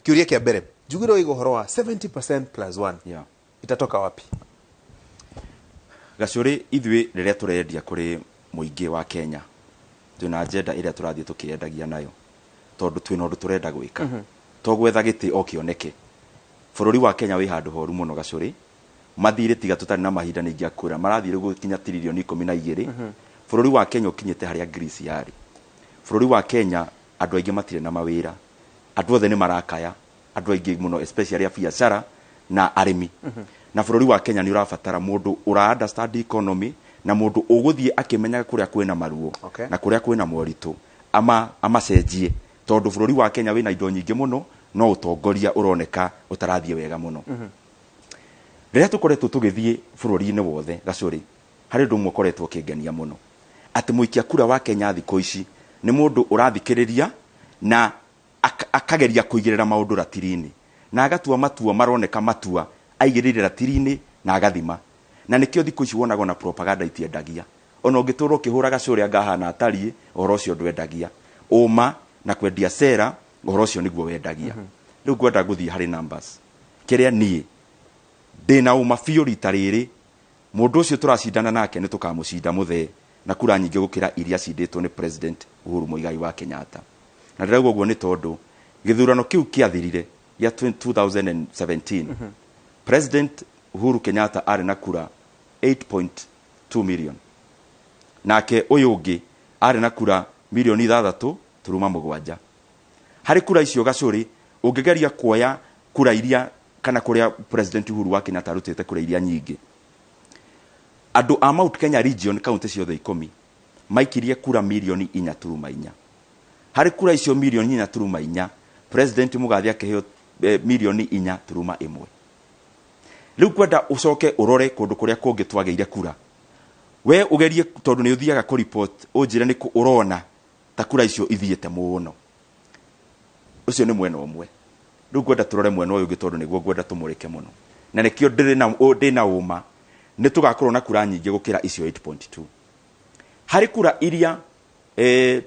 Kĩũria kĩa mbere njugire ũiga ũhoro wa 70% plus 1 itatoka wapi? Gacũrĩ, ithuĩ rĩrĩa tũrendia kũrĩ mũingĩ wa Kenya, twĩna agenda ĩrĩa tũrathiĩ tũkĩendagia nayo, tondũ twĩna ũndũ tũrenda gwĩka, to gwetha gĩtĩ o kĩoneke. Bũrũri wa Kenya wĩ handũ horu mũno, Gacũrĩ. Mathirĩ, tiga tũtarĩ na mahinda nĩ ingĩakwĩra, marathiĩ rĩu gũkinya tiririoni 12. Bũrũri wa Kenya ũkinyĩte harĩa Greece yarĩ. Bũrũri wa Kenya, andũ aingĩ matirĩ na mawĩra, andũ othe nĩ marakaya, andũ aingĩ mũno, especially a biacara na arĩmi. Na bũrũri wa Kenya nĩ ũrabatara mũndũ ũra understand economy na mũndũ ũgũthiĩ akĩmenyaga kũrĩa kwĩna maruo na kũrĩa kwĩna moritũ ama amacenjie, tondũ bũrũri wa Kenya wĩna indo nyingĩ mũno, no ũtongoria ũroneka ũtarathiĩ wega mũno. Rĩrĩa tũkoretwo tũgĩthiĩ bũrũri-inĩ wothe, Gacũrĩ, harĩ ũndũ ũmwe ũkoretwo ũkĩngenia mũno, atĩ mũikia kura wa Kenya thikũ ici nĩ mũndũ ũrathikĩrĩria na akageria kũigĩrĩra maũndũ ratiri-inĩ na agatua matua maroneka matua aigĩrĩire ratiri-inĩ na agathima. Na nĩkĩo thikũ ici wonaga ona propaganda itiendagia. Ona ũngĩtũra ũkĩhũra Gacũrĩ angahana atariĩ, ũhoro ũcio ndwendagia. Ũma na kwendia cera, ũhoro ũcio nĩguo wendagia. Rĩu ngwenda gũthiĩ harĩ numbers. Kĩrĩa niĩ ndĩna ũma biũ, rita rĩrĩ mũndũ ũcio tũracindana nake nĩ tũkamũcinda mũthee na kura nyingĩ gũkĩra iria cindĩtwo nĩ President Uhuru Muigai wa Kenyatta. Na ndĩrauga ũguo nĩ tondũ gĩthurano kĩu kĩathirire gĩa 2017, President Uhuru Kenyatta arĩ na kura 8.2 million, nake ũyũ ũngĩ arĩ na kura mirioni 6.7. Harĩ kura icio, Gacũrĩ, ũngĩgeria kuoya kura iria kana kũrĩa President Uhuru wa Kenyatta arutĩte kura iria nyingĩ, andũ a Mount Kenya region, kaunti ciothe 10, maikirie kura mirioni 4.4. Harĩ kura icio mirioni 4.4, President Mũgathe akĩheo mirioni 4.1. Rĩu kwenda ũcoke ũrore kũndũ kũrĩa kũngĩ twagĩire kura, we ũgerie, tondũ nĩ ũthiaga kũ report, ũnjĩre nĩ kũ ũrona ta kura icio ithiĩte mũno. Ũcio nĩ mwena ũmwe. Rĩu ngwenda tũrore mwena ũyũ ũngĩ, tondũ nĩguo ngwenda tũmũrĩke mũno, na nĩkĩo ndĩrĩ na ndĩna ũma nĩ tũgakorwo na kura nyingĩ gũkĩra icio 8.2. Harĩ kura iria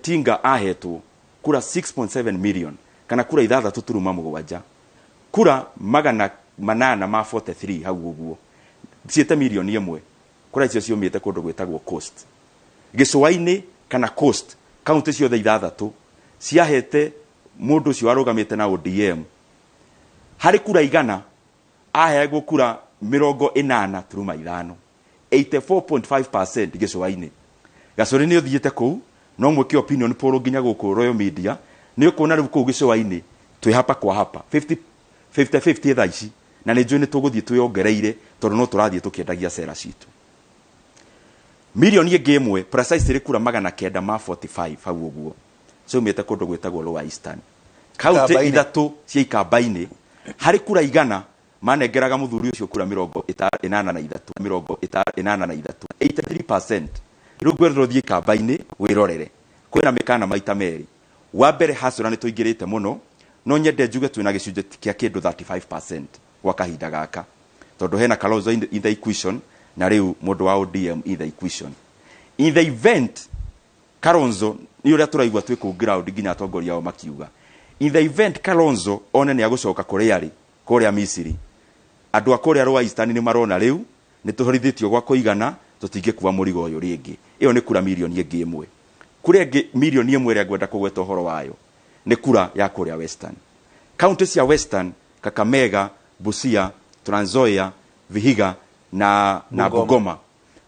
Tinga ahetwo kura 6.7 million kana kura 6.7, kura 843 hau ũguo ciĩte mirioni 1, kura icio ciumĩte kũndũ gwĩtagwo Coast, gĩcũa-inĩ kana Coast. Kaunti ciothe ithathatũ ciahete mũndũ ũcio warũgamĩte na ODM, harĩ kura 100 aheagwo kura 80.5, 84.5% gĩcũa-inĩ. Gacũrĩ, nĩ ũthiĩte kũu no mwĩke opinion poll nginya gũkũ Royal Media, nĩ ũkuona rĩu kũu gĩcũa-inĩ twĩ hapa kwa hapa, 50 50 50 thaa ici, na nĩ njũĩ nĩ tũgũthiĩ twĩongereire, tondũ no tũrathiĩ tũkĩendagia cera citũ. Mirioni ĩngĩ 1, precisely kura 945 hau ũguo, ciaumĩte kũndũ gwĩtagwo Lower Eastern, kaunti Ikamba-inĩ. ithatũ cia Ikamba-inĩ. Harĩ kura 100 manengeraga mũthuri ũcio kura 83, 83, 83%. Rĩu ngwendera ũthiĩ Ikamba-inĩ wĩrorere kwĩna mĩkana maita merĩ. Wa mbere, hasura nĩ tũingĩrĩte mũno. No nyende njuge twĩna gĩcunjĩ kĩa kĩndũ 35% gwa kahinda gaka, tondũ hena Kalonzo in the equation na rĩu mũndũ wa ODM in the equation. In the event Kalonzo, nĩ ũrĩa tũraigua twĩ kũu ground nginya atongoria ao makiuga, in the event Kalonzo one nĩ agũcoka kũrĩa arĩ kũrĩa Misiri, andũ a kũrĩa Lower Eastern nĩ marona rĩu nĩ tũhorithĩtio gwa kũigana, tũtingĩkua mũrigo ũyũ rĩngĩ. Ĩyo nĩ kura mirioni ĩngĩ 1. Kura ĩngĩ mirioni 1 ĩrĩa ngwenda kũgweta ũhoro wayo nĩ kura ya kũrĩa Western, kaunti cia Western, Kakamega, Busia, Trans Nzoia, Vihiga na Bungoma. Bungoma.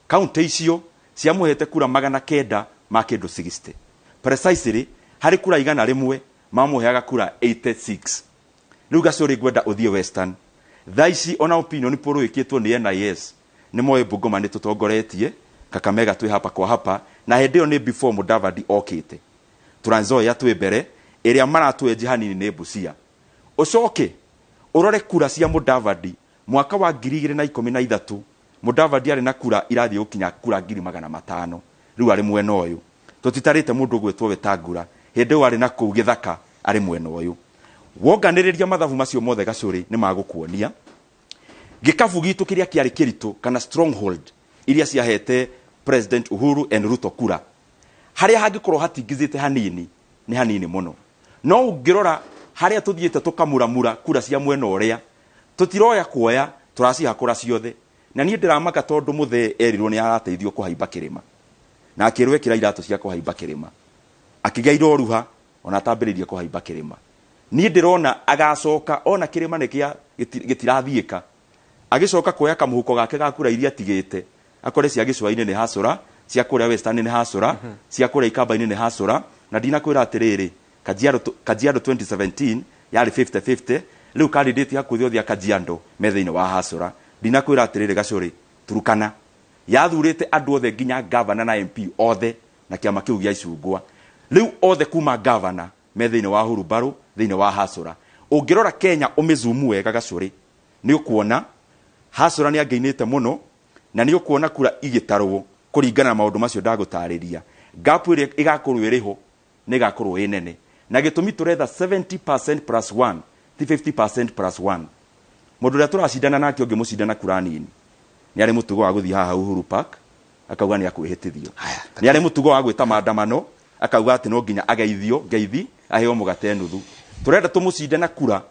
Kaunti icio ciamũhete kura 900 ma kĩndũ 60. Precisely, harĩ kura 100 mamũheaga kura 86. Rĩu, Gacũrĩ, ngwenda ũthiĩ Western thaa ici, ona opinion poll ĩkĩtwo nĩ NIS nĩ moĩ Bungoma nĩ tũtongoretie, Kakamega twĩ hapa kwa hapa, na hĩndĩ ĩyo nĩ before Mudavadi okĩte. Trans Nzoia twĩ mbere, ĩrĩa maratwenji hanini nĩ Busia. Ũcoke ũrore kura cia Mudavadi mwaka wa 2013. Mudavadi arĩ na kura irathiĩ gũkinya kura 500,000. Rĩu arĩ mwena ũyũ, tũtitarĩte mũndũ ũgwĩtwo Wetangula, hĩndĩ ĩyo arĩ na kũu gĩthaka arĩ mwena ũyũ. Wonganĩrĩria mathabu macio mothe, Gacũrĩ, nĩ magũkuonia gĩkabu gitũ kĩrĩa kĩarĩ kĩritũ kana stronghold iria ciahete President Uhuru and Ruto kura, harĩa hangĩkorwo hatingizĩte hanini nĩ hanini mũno. No ũngĩrora Harĩa tũthiĩte tũkamuramura kura cia mwena ũrĩa tũtiroya kuoya, tũracihakũra ciothe. Na niĩ ndĩramaka tondũ mũthee erirwo nĩ arateithio kũhaimba kĩrĩma, na akĩrwo ĩkĩra iratũ cia kũhaimba kĩrĩma, akĩgĩa iroruha ona atambĩrĩirie kũhaimba kĩrĩma. Niĩ ndĩrona agacoka ona kĩrĩma nĩ kĩa gĩtirathiĩka, agĩcoka kuoya kamũhuko gake ga kura iria atigĩte, akore cia gĩcũa-inĩ nĩ hacũra, cia kũrĩa Western nĩ hacũra, cia kũrĩa Ikamba-inĩ nĩ hacũra. Na ndinakwĩra atĩrĩrĩ, Kajiado 2017 yarĩ 50-50, rĩu candidate hakuhĩ othe a Kajiado me thĩinĩ wa hacũra. Ndinakwĩra atĩrĩrĩ, Gacũrĩ, Turukana yathurĩte andũ othe nginya gavana na MP othe na kĩama kĩu gĩa icungwa. Rĩu othe kuma gavana me thĩinĩ wa hurumbarũ, thĩinĩ wa hacũra. Ũngĩrora Kenya ũmĩzumu wega, Gacũrĩ, nĩ ũkuona hacũra nĩ angĩinĩte mũno, na nĩ ũkuona kura igĩtarwo kũringana na maũndũ macio ndagũtarĩria. Gap ĩrĩa ĩgakorwo ĩrĩ ho nĩ ĩgakorwo ĩ nene, na gĩtũmi tũretha 70% plus 1, ti 50% plus 1. Mũndũ ũrĩa tũracindana nake, ũngĩmũcindana kura nini, nĩ arĩ mũtugo wa gũthiĩ haha Uhuru Park akauga nĩ akwĩhĩtithio, nĩ arĩ mũtugo wa gwĩta maandamano akauga atĩ no nginya ageithio ngeithi, aheo mũgate nuthu. Tũrenda tũmũcinde na kura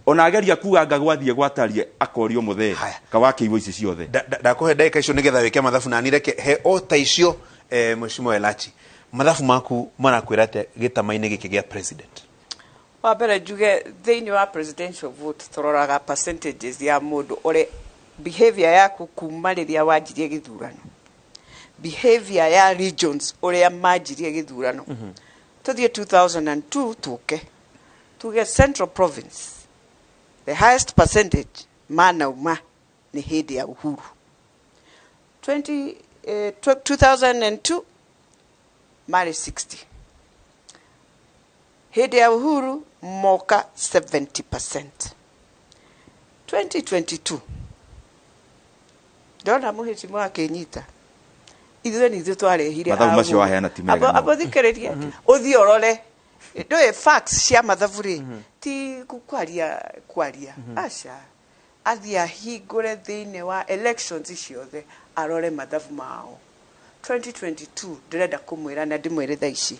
ona ageria kuga anga gwathiĩ gwatarie, akorio mũthee kawakĩiwo ici ciothe. Ndakũhe ndagĩka icio nĩgetha wĩke mathabu, na nireke he o ta icio. Mheshimiwa Elachi, mathabu maku marakwĩra atĩa gĩtama-inĩ gĩkĩ gĩa president? Wa mbere njuge thĩinĩ wa presidential vote tũroraga percentages ya mũndũ ũrĩ behavior yaku kuma rĩrĩa wanjirie gĩthurano, behavior ya regions ũrĩa manjirie gĩthurano. Tũthiĩ 2002, tũke tuge Central Province, the highest percentage manauma nĩ hĩndĩ ya Uhuru. 20, 2002 marĩ 60, hĩndĩ ya Uhuru moka 70%. 2022 ndona mũhĩcimu akĩnyita ithuĩ nĩ ithuĩ twarehire. Mathabu macio waheana ti mega. No. Abo thikĩrĩrie, ũthiĩ ũrore. Ndũĩ facts cia mathabu rĩ, ti kwaria kwaria, aca. Athiĩ ahingũre thĩinĩ wa elections ciothe, arore mathabu mao. 2022 ndĩrenda kũmwĩra na ndĩmwĩre thaa ici,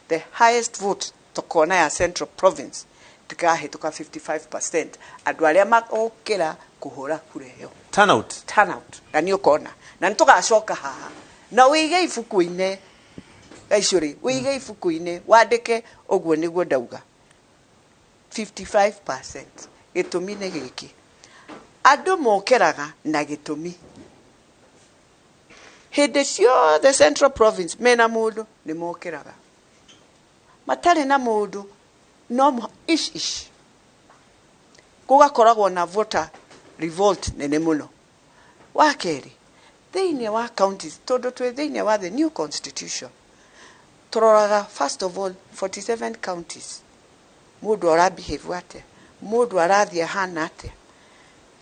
the highest vote tũkona ya Central Province ndĩkahĩtũka 55%, andũ arĩa magokĩra kũhũra kura ĩyo. Turnout. Turnout. Na nĩ ũkona na nĩ tũgacoka haha na wĩige ibuku-inĩ, Gaicũrĩ, wĩige ibuku-inĩ wandĩke ũguo nĩguo ndauga, 55%. Gĩtũmi nĩ gĩkĩ, andũ mokĩraga na gĩtũmi hĩndĩ ciothe. Central Province mena mũndũ nĩ mokĩraga, matarĩ na mũndũ no ish ish, gũgakoragwo na voter revolt nene mũno. Wa kerĩ, thĩinĩ wa counties, tondũ twĩ thĩinĩ wa the new constitution, tũroraga first of all 47 counties, mũndũ ara behave atĩa, mũndũ arathiĩ ahana atĩa.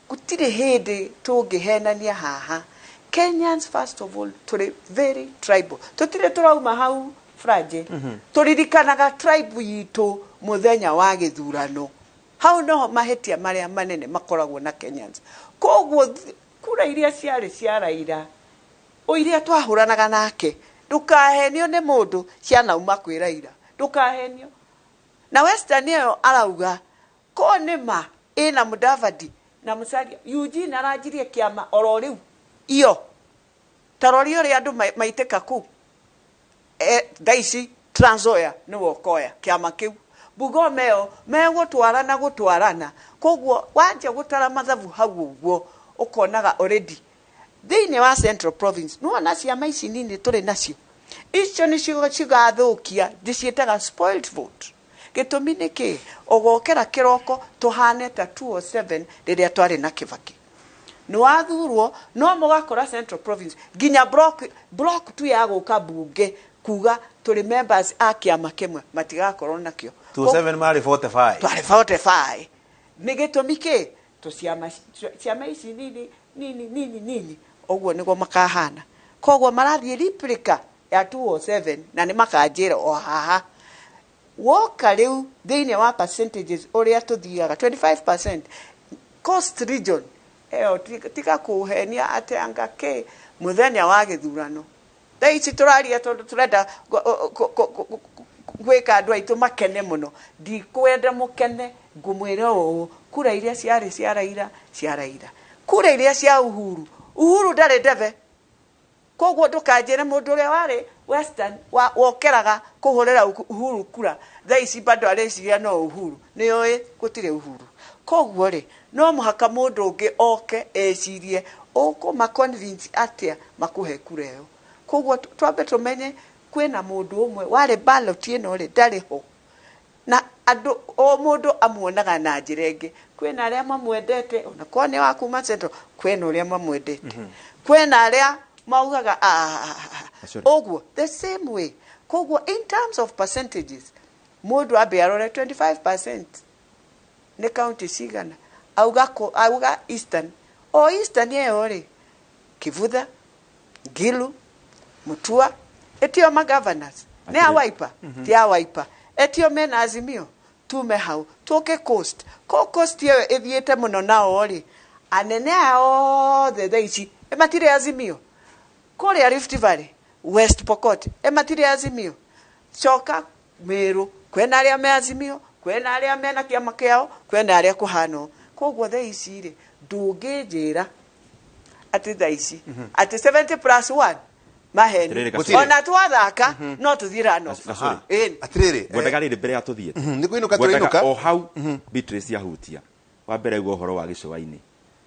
Gũtirĩ hĩndĩ tũngĩhenania haha. Kenyans first of all tũrĩ very tribal, tũtirĩ tũrauma hau franje. Tũririkanaga tribe yitũ mũthenya wa gĩthurano. Hau noho mahĩtia marĩa manene makoragwo na Kenyans. Koguo kura iria ciarĩ cia Raila, o iria twahũranaga nake, ndũkahenio nĩ mũndũ cianauma kwĩ Raila, ndũkahenio na Western ĩyo arauga ko nĩ ma ĩna Mudavadi na Musalia. Eugene aranjirie kĩama oro rĩu iyo, tarori ũrĩa andũ maitĩka kũu. Thaa ici Trans Nzoia nĩwe ũkoya kĩama kĩu, Bungoma ĩyo megũtwarana gũtwarana. Koguo wanjia gũtara mathabu hau ũguo, ũkonaga already thĩinĩ wa Central Province nĩwona ciama ici nini tũrĩ nacio, icio nĩcio cigathũkia, ndĩciĩtaga spoiled vote. Gĩtũmi nĩ kĩ? Ũgokĩra kĩroko tũhane ta 207 rĩrĩa twarĩ na Kĩbaki, nĩ wathurwo, no mũgakora Central Province nginya block tu ya gũka bunge kuga tũrĩ members a kĩama kĩmwe matigakorwo nakĩo. 27 marĩ 45. Twarĩ 45. Nĩ gĩtũmi kĩ? Tũciama ciama ici nini nini nini nini, ũguo nĩguo makahana. Koguo marathiĩ replica ya 207 na nĩ makanjĩra o haha. Woka rĩu thĩinĩ wa percentages ũrĩa tũthiaga, 25% Coast Region ĩyo, tiga kũhenia atĩ anga kĩ mũthenya wa gĩthurano. Thaa ici tũraria tondũ tũrenda Gwĩka andũ aitũ makene mũno. Ndikwenda mũkene, ngũmwĩra ũũ, kura iria ciarĩ cia Raila, cia Raila, kura iria cia Uhuru, Uhuru ndarĩ ndebe. Koguo ndũkanjĩre mũndũ ũrĩa warĩ Western wa wokeraga kũhũrĩra Uhuru kura thaa ici bado areciria no Uhuru. Nĩ ũĩ gũtirĩ Uhuru. Koguo rĩ, no mũhaka mũndũ ũngĩ oke ecirie ũkũma convince atĩa makũhe kura ĩyo. Koguo twambe tũmenye kwĩna mũndũ ũmwe warĩ ballot ĩno rĩ, ndarĩ ho, na andũ o mũndũ amuonaga na njĩra ĩngĩ. Kwĩna arĩa mamwendete ona korwo nĩ wa kuma Central, kwĩna ũrĩa mamwendete, kwĩna arĩa maugaga "Ah, Sorry. Ũguo the same way. Koguo in terms of percentages, mũndũ ambe arore 25% nĩ county cigana. Auga auga Eastern, o Eastern ĩyo rĩ, Kivutha, Ngilu, Mutua, etio ma governors nĩ a Wiper, ti a Wiper, etio mena Azimio. Tume hau tũke Coast. Ko Coast ĩyo ĩthiĩte mũno nao rĩ, anene aya othe thaa ici ĩ matirĩ Azimio. Kũrĩa Rift Valley, West Pokot, ĩ matirĩ Azimio. Coka Meru, kwĩna arĩa me Azimio, kwĩna arĩa mena kĩama kĩao, kwĩna arĩa kũhana ũũ. Koguo thaa ici rĩ, ndũngĩnjĩra atĩ thaa ici atĩ 70 plus 1 maheni. Atĩrĩrĩ, Gacũrĩ. Ona twathaka no tũthiĩ runoff. Gacũrĩ. Ĩni. Atirĩrĩ, Ngwendaga rĩrĩ mbere ya tũthiĩte. Nĩ kũinũka. Ngwendaga Tũrainũka. o hau Beatrice ahutia wa mbere guo ũhoro wa gĩcũa-inĩ.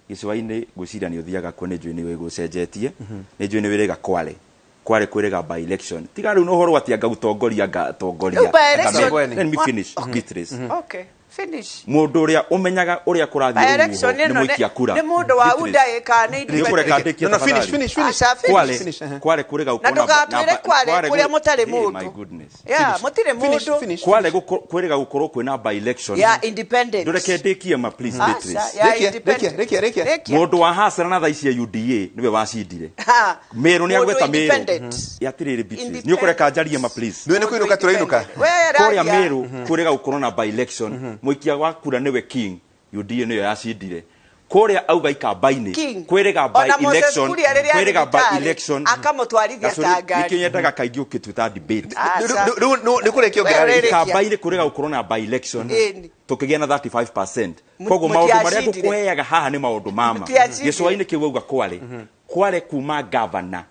Gĩcũa-inĩ ngwĩciria nĩ ũthiaga kuo, nĩ njũĩ nĩ ũĩ gũcenjetie, nĩ njũĩ nĩ wĩrĩga Kwale. Kwale kwĩrĩga by election, tiga rĩu na ũhoro atĩ anga gũtongoria ngatongoria. Rĩu by election- Let me finish, Beatrice. Okay, finish. Mũndũ ũrĩa ũmenyaga ũrĩa kũrathiĩ By election rũhuho nĩ ĩno mũikia kura. nĩ mũndũ wa Beatrice. UDA kana nĩ Nĩ ũkũreka independent? ndĩkie No, no, finish, tafadhali. finish, finish. Aca, finish. Kwale Finish, eh. Kwale kũrĩga Na gũkorwo ndũgatwĩre Kwale kũrĩa mũtarĩ Hey, mũndũ. my goodness. Yeah, mũtirĩ Finish, mũndũ. finish. Kwale kwĩrĩga gũkorwo kwĩna by election. Ya independent. Ndũreke ndĩkie ma, please. Aca, Beatrice. ya Rĩkia, independent. rĩkia, rĩkia, rĩkia. Rĩkia. Mũndũ wa hasara na thaa ici ya UDA nĩwe wacindire. Ha. Meru nĩ Mũndũ agweta Meru. independent. Atĩrĩrĩ Beatrice, nĩ Independent. ũkũreka njarie ma, please. Nĩ kũinũka tũrainũka. We Kũrĩa raria. Meru kwĩrĩga gũkorwo na by election, mũikia wa kura nĩwe king, UDA nĩyo yacindire. Kũrĩa auga Ikamba-inĩ King. kwĩrĩga by Ona Moses election, Kuria rĩrĩa arĩ kwĩrĩga by thibitarĩ, election. akamũtwarithia Gacũrĩ, ta ngari. nĩkĩo nyendaga kaingĩ ũkĩtuĩta debate. Aca. Rĩu nĩ kũrĩkia We ũngĩrarĩkia. ũrĩrĩkia. Ikamba-inĩ kwĩrĩga gũkorwo na by election, Ĩni. tũkĩgĩa na 35%. Koguo maũndũ marĩa Mũtiacindire. ngũkũheaga haha nĩ maũndũ mama. Mũtiacindire. Gĩcũa-inĩ kĩu auga Kwale, Kwale kuma governor,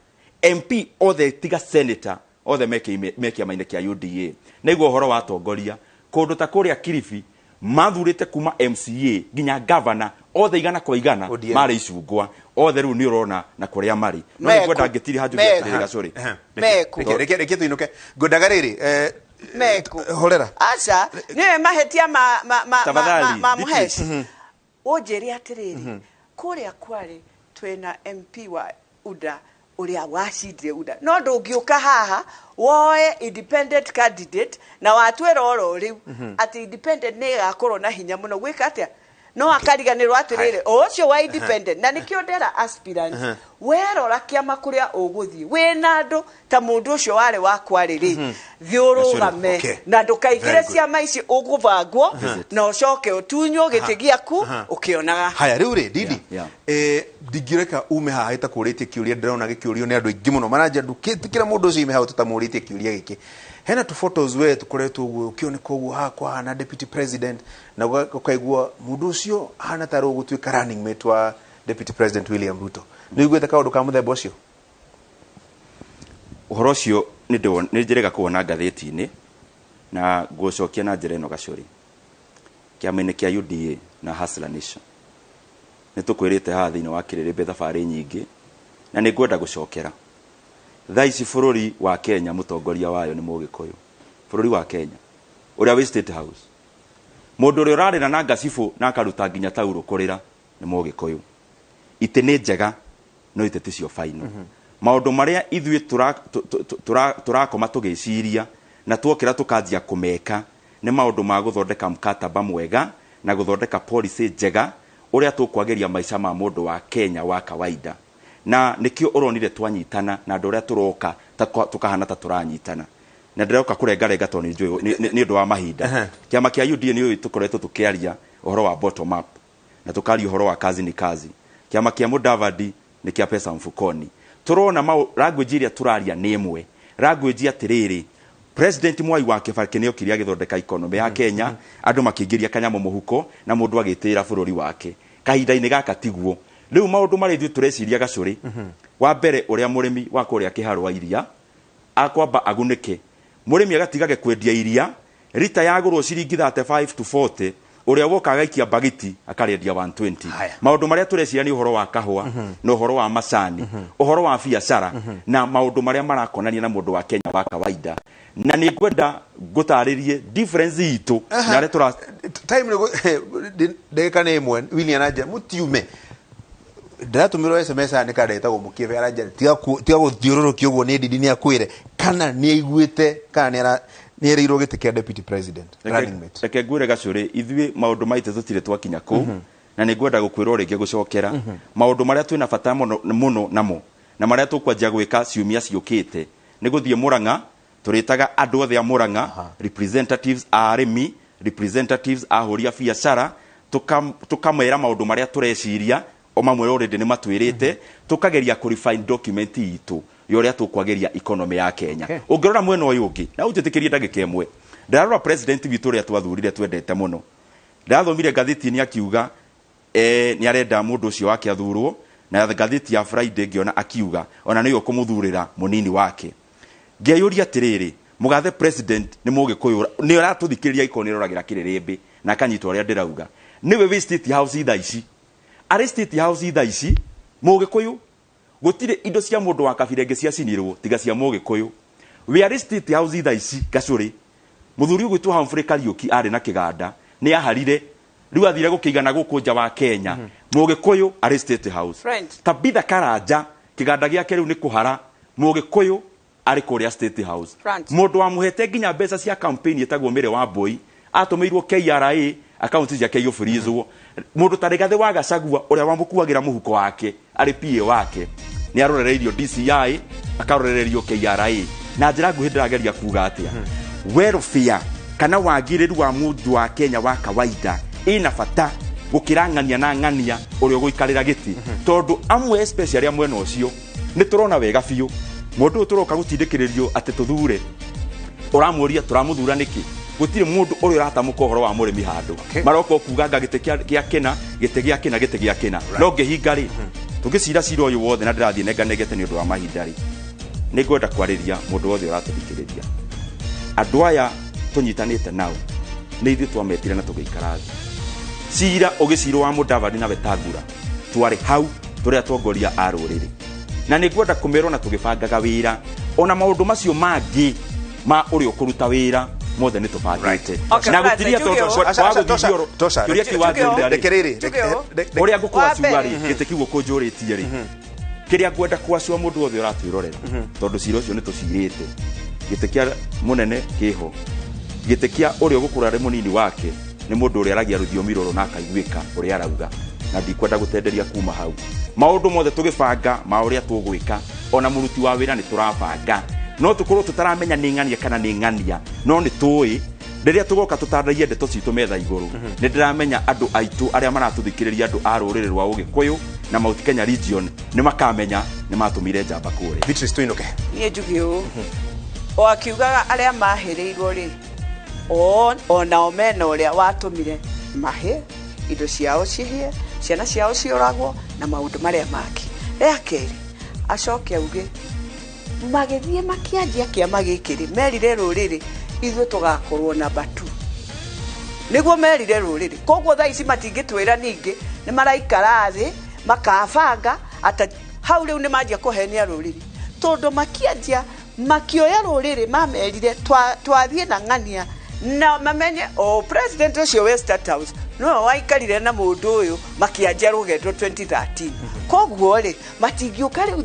MP othe tiga senator, othe me kĩama-inĩ kĩa UDA. Naigua ũhoro wa atongoria kũndũ ta kũrĩa Kilifi mathurĩte kuma MCA nginya governor othe 100%. ODM. Marĩ icungwa othe. Rĩu nĩ ũrona na kũrĩa marĩ, no Meku. nĩngwenda ngĩtiri hanjuge Meku. atĩrĩrĩ, Gacũrĩ. Meku. Reke tũinũke. Ngwendaga rĩrĩ, Meku. horera. Aca, nĩwe mahĩtia ma Tafadhali, ma Beatrice. Mũheshi. Ũnjĩre atĩrĩrĩ, kũrĩa Kware twĩna MP wa UDA ũrĩa wacindire UDA, no ndũngĩũka haha woe independent candidate na watwĩra oro rĩu atĩ independent nĩ ĩgakorwo na hinya mũno gwĩka atĩa. No akariganĩrwo atĩrĩrĩ, o ũcio wa independent na nĩkĩo ndera aspirants, werora kĩama kũrĩa ũgũthiĩ wĩna andũ ta mũndũ ũcio warĩ wa Kware rĩ, thiĩ ũrũgame na ndũkaingĩre Very good. ciama ici ũgũbangwo na ũcoke ũtunywo gĩtĩ gĩaku ũkĩonaga. Haya, rĩu rĩ, Didi, Yeah, ndingĩreka ume haha ĩtakũrĩtie kĩũria. Ndĩrona gĩkĩũrio nĩ andũ aingĩ mũno maranja ndũkĩtĩkĩra mũndũ ũcio ime hau tũtamũrĩtie kĩũria gĩkĩ. Hena tũ photos we tũkoretwo ũguo ũkĩoneka ũguo haha kwa hana deputy president na ũkaigua mũndũ ũcio hana tarĩ ũgũtuĩka running mate wa Deputy President William Ruto. Nĩ ũiguĩte kaũndũ ka mũthemba ũcio? Ũhoro ũcio nĩ njĩrĩga kuona ngathĩti-inĩ na ngũcokia na njĩra ĩno, Gacũrĩ. Kĩama-inĩ kĩa UDA na Hustler Nation nĩ tũkwĩrĩte haha thĩinĩ wa kĩrĩrĩmbĩ thabarĩ nyingĩ, na nĩ ngwenda gũcokera thaa ici bũrũri wa Kenya mũtongoria wayo nĩ Mũgĩkũyũ. Bũrũri wa Kenya ũrĩa wĩ State House, mũndũ ũrĩa ũrarĩra na ngacibũ na akaruta nginya taurũ kũrĩra nĩ Mũgĩkũyũ. Itĩ nĩ njega, no itĩ ticio final. Maũndũ marĩa ithuĩ tũrakoma tũgĩciria na tuokĩra tũkanjia kũmeka nĩ maũndũ ma gũthondeka mkataba mwega na gũthondeka policy njega ũrĩa tũkwagĩria maica ma mũndũ wa Kenya wa kawaida, na nĩkĩo ũronire twanyitana na andũ arĩa tũroka tũkahana ta tũranyitana na ndĩroka kũrengarenga tondũ nĩ njũĩ nĩ ũndũ wa mahinda. Kĩama kĩa UDA nĩ ũĩ tũkoretwo tũkĩaria ũhoro wa bottom up na tukaria ũhoro wa kazi ni kazi. Kĩama kĩa Mudavadi nĩ kĩa pesa mfukoni. Tũrona language ĩrĩa tũraria nĩ ĩmwe language. Atĩrĩrĩ, President Mwai wa Kibaki nĩ okire agĩthondeka economy ya Kenya, andũ makĩingĩria kanyamũ mũhuko na mũndũ agĩtĩĩra bũrũri wake. Kahinda-inĩ gaka tiguo. Rĩu maũndũ marĩa ithuĩ tũreciria gacũrĩ, wa mbere ũrĩa mũrĩmi wa kũrĩa kĩharwa iria akwamba agunĩke, mũrĩmi agatigage kwendia iria rita yagũrwo ciringi 35 to 40, ũrĩa woka agaikia bagiti akarĩendia 120. Haya. Maũndũ marĩa tũreciria nĩ ũhoro wa kahũa na ũhoro wa macani, ũhoro wa biacara na maũndũ marĩa marakonania na mũndũ wa Kenya wa kawaida. Na nĩ ngwenda ngũtarĩrie difference itũ na arĩa tũra Time nĩ ndagĩka nĩ ĩmwe. William aranja mũtiume, ndĩratũmĩrwo SMS aya nĩ kanda ĩtagwo mũkĩbe, aranja tiga gũthiũrũrũkia ũguo nĩ ndindi nĩ akwĩre kana nĩ aiguĩte kana nĩ erĩirwo gĩtĩ kĩa deputy president, running mate. Reke ngwĩre gacũrĩ, ithuĩ maũndũ maitũ tũtirĩ twakinya kũu, na nĩ ngwenda gũkwĩra o rĩngĩ gũcokera maũndũ marĩa twĩna bata mũno mũno namo na marĩa tũkwanjia gwĩka ciumia ciũkĩte nĩ gũthiĩ Mũrang'a. Tũrĩtaga andũ othe a Mũrang'a, representatives a arĩmi, representatives a ahũri a biacara, tũkamera maũndũ marĩa tũreciria, o mamwe already nĩ matwĩrĩte, tũkageria kũ refine document itũ ya ũrĩa tũkwagĩria economy ya Kenya. Ũngĩrora mwena ũyũ ũngĩ, na ũnjĩtĩkĩrie ndagĩka ĩmwe, ndarora president witũ ũrĩa twathurire twendete mũno, ndathomire ngathĩti-inĩ akiuga nĩ arenda mũndũ ũcio wake athurwo, na ngathĩti ya Friday ngĩona akiuga ona nĩwe ũkũmũthurĩra mũnini wake. Ngeyũria atĩrĩrĩ, mũgathe president nĩ mũgĩkũyũ, nĩ aratũthikĩrĩria iko nĩ aroragĩra kĩrĩrĩmbĩ na akanyita ũrĩa ndĩrauga, nĩwe wĩ State House thaa ici, arĩ State House thaa ici mũgĩkũyũ, gũtirĩ indo cia mũndũ wa kabira ĩngĩ ciacinirwo tiga cia mũgĩkũyũ. Wĩ arĩ State House thaa ici gacũrĩ, mũthuri ũgwĩtwo Humphrey Kariuki arĩ na kĩganda nĩ aharire, rĩu athire gũkĩigana gũkũ nja wa Kenya, mũgĩkũyũ arĩ State House. Friend. Tabitha Karanja kĩganda gĩake rĩu nĩ kũhara, mũgĩkũyũ arĩ kũrĩa State House. Friend. Mũndũ wamũhete nginya mbeca cia campaign ĩtagwo Mĩrĩ wa Mbũi atũmĩirwo KRA akaunti ciake igũburizwo. Mũndũ ta Rigathĩ wa Gachagua ũrĩa wamũkuagĩra mũhuko wake arĩ PA wake nĩ arorereirio DCI, akarorererio KRA. Na njĩra nguhĩ ndĩrageria kuga atĩa, welfare kana wagĩrĩru wa mũndũ wa Kenya wa kawaida ĩna bata gũkĩra ng'ania na ng'ania ũrĩa ũgũikarĩra gĩtĩ, tondũ amwe especially a mwena ũcio nĩ tũrona wega biũ mũndũ ũyũ tũroka gũtindĩkĩrĩrio atĩ tũthure, ũramũria tũramũthura nĩkĩ? Gũtirĩ mũndũ ũrĩa ũratamũka ũhoro wa mũrĩmi handũ. Maroka ũkuganga gĩtĩ gĩa kĩna, gĩtĩ gĩa kĩna, gĩtĩ gĩa kĩna. No ngĩhinga rĩ, tũngĩcira cira ũyũ wothe na ndĩrathiĩ nenganengete nĩ ũndũ wa mahinda rĩ, nĩ ngwenda kwarĩria mũndũ wothe ũratũthikĩrĩria. Andũ aya tũnyitanĩte nao nĩ ithuĩ twametire na tũgĩikara thĩ. Cira ũgĩcirwo wa Mudavadi na Wetangula twarĩ hau tũrĩ atongoria a rũrĩrĩ, na nĩ ngwenda kũmerwo na tũgĩbangaga wĩra ona maũndũ macio mangĩ ma ũrĩa ũkũruta wĩra mothe nĩ tũbangĩte. Okay, Na Francis, gũtiria tuge tondũ ũũ. Aca, aca, wa tosha, gũthiĩ tosha. kĩũria kĩu wanjũria rĩ, Reke rĩrĩ, Tuge ũũ. ũrĩa ngũkũacua Wa rĩ, mbere. gĩtĩ kĩu ũkũnjũrĩtie rĩ, kĩrĩa ngwenda kwacua mũndũ wothe ũratwĩrorera, tondũ cira ũcio nĩ tũcirĩte, gĩtĩ kĩa mũnene kĩho, gĩtĩ kĩa ũrĩa ũgũkũra arĩ mũnini wake nĩ mũndũ ũrĩa aragia rũthiomi rũrũ na akaiguĩka ũrĩa arauga, na ndikwenda gũtenderia kuma hau. Maũndũ mothe tũgĩbanga ma ũrĩa tũgwĩka, ona mũruti wa wĩra nĩ tũrabanga, no tũkorwo tũtaramenya nĩ ng'ania kana nĩ ng'ania, no nĩ tũĩ rĩrĩa tũgoka tũtandaie ndeto citũ metha igũrũ. Nĩ ndĩramenya andũ aitũ arĩa maratũthikĩrĩria, andũ a rũrĩrĩ rwa Ũgĩkũyũ na Mount Kenya region, nĩ makamenya nĩ matũmire njamba kũrĩa. Beatrice, tũinũke. Niĩ njuge ũũ, o akiugaga arĩa mahĩrĩirwo rĩ, onao mena ũrĩa watũmire mahĩ, indo ciao cihĩe, ciana ciao ciũragwo na maũndũ marĩa mangĩ. Rĩa kerĩ acoke auge magĩthiĩ makĩanjia kĩama gĩkĩ rĩ, merire rũrĩrĩ ithuĩ tũgakorwo namba 2, nĩguo merire rũrĩrĩ. Koguo thaa ici matingĩtwĩra ningĩ nĩ maraikara thĩ makabanga ata hau rĩu nĩ manjia kũhenia rũrĩrĩ, tondũ makĩanjia makĩoya rũrĩrĩ mamerire twathiĩ na ng'ania na mamenye o president ũcio wa State House no waikarire na mũndũ ũyũ makĩanjia rũgendo 2013. Koguo rĩ matingĩũka rĩu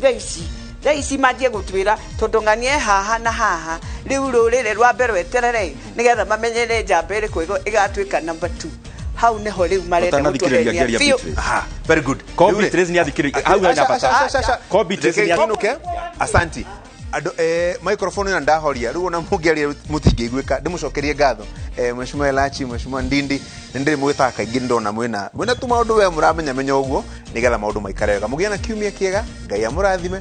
thaa ici manjie gũtwĩra tondũ ng'ania e haha na haha, rĩu rũrĩrĩ rwambe rweterere nĩgetha mamenye nĩ njamba ĩrĩkũ ĩgatuĩka number 2. Hau nĩho rĩu marenda Ũtanathikĩrĩria gũtũhenia ngĩaria biũ. Beatrice. Aha, very good. Ko Rĩu rĩ- Beatrice nĩ athikĩrĩria hau hena Aca, aca, bata. aca, aca. Ko Beatrice Reke nĩ tũinũke. Asanti. Andũ microphone ĩno ndahoria rĩu ona mũngĩaria mũtingĩiguĩka. Ndĩmũcokerie ngatho Mheshimiwa Elachi, Mheshimiwa Ndindi, nĩ ndĩrĩ mwĩtaga kaingĩ, ndona mwĩna tu maũndũ we mũramenya menya ũguo nĩgetha maũndũ maikare wega. Mũgĩe na kiumia kĩega, Ngai amũrathime.